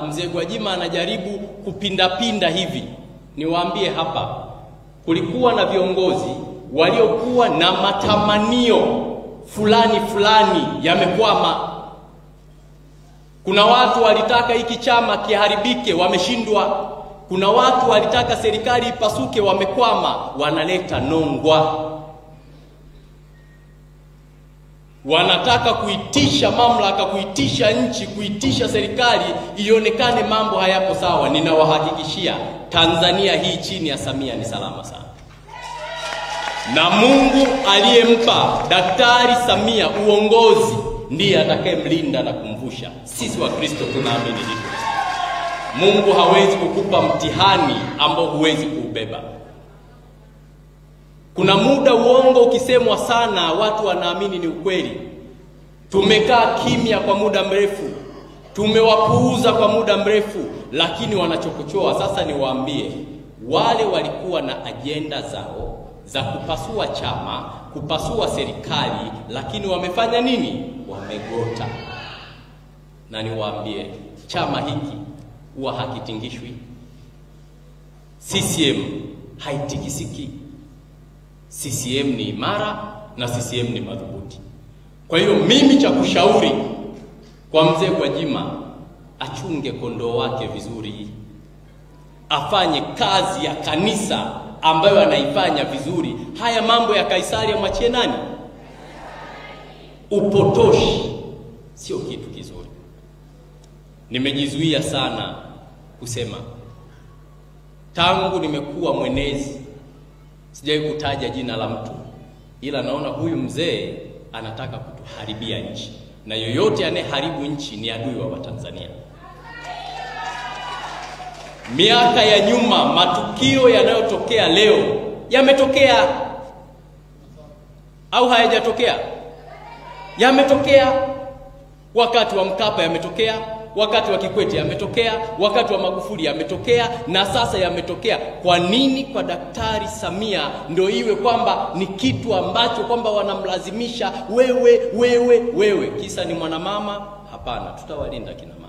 mzee Gwajima anajaribu kupindapinda hivi. Niwaambie hapa, kulikuwa na viongozi waliokuwa na matamanio fulani fulani yamekwama. Kuna watu walitaka hiki chama kiharibike, wameshindwa. Kuna watu walitaka serikali ipasuke, wamekwama. Wanaleta nongwa. Wanataka kuitisha mamlaka, kuitisha nchi, kuitisha serikali ionekane mambo hayapo sawa. Ninawahakikishia Tanzania hii chini ya Samia ni salama sana. Na Mungu aliyempa Daktari Samia uongozi ndiye atakayemlinda na kumvusha. Sisi wa Kristo tunaamini hivyo. Mungu hawezi kukupa mtihani ambao huwezi kuubeba. Kuna muda uongo ukisemwa sana watu wanaamini ni ukweli. Tumekaa kimya kwa muda mrefu, tumewapuuza kwa muda mrefu, lakini wanachokochoa. Sasa niwaambie, wale walikuwa na ajenda zao za kupasua chama, kupasua serikali, lakini wamefanya nini? Wamegota. Na niwaambie, chama hiki huwa hakitingishwi. CCM haitikisiki. CCM ni imara na CCM ni madhubuti. Kwa hiyo mimi cha kushauri kwa mzee Gwajima, achunge kondoo wake vizuri, afanye kazi ya kanisa ambayo anaifanya vizuri. Haya mambo ya Kaisari amwachie nani? Upotoshi sio kitu kizuri. Nimejizuia sana kusema. Tangu nimekuwa mwenezi sijawahi kutaja jina la mtu, ila naona huyu mzee anataka kutuharibia nchi, na yoyote anayeharibu nchi ni adui wa Watanzania. Miaka ya nyuma, matukio yanayotokea leo yametokea au hayajatokea? Yametokea. Wakati wa Mkapa yametokea, wakati wa Kikwete yametokea, wakati wa Magufuli yametokea, na sasa yametokea. Kwa nini kwa Daktari Samia ndio iwe kwamba ni kitu ambacho kwamba wanamlazimisha wewe wewe wewe, kisa ni mwanamama? Hapana, tutawalinda kina mama.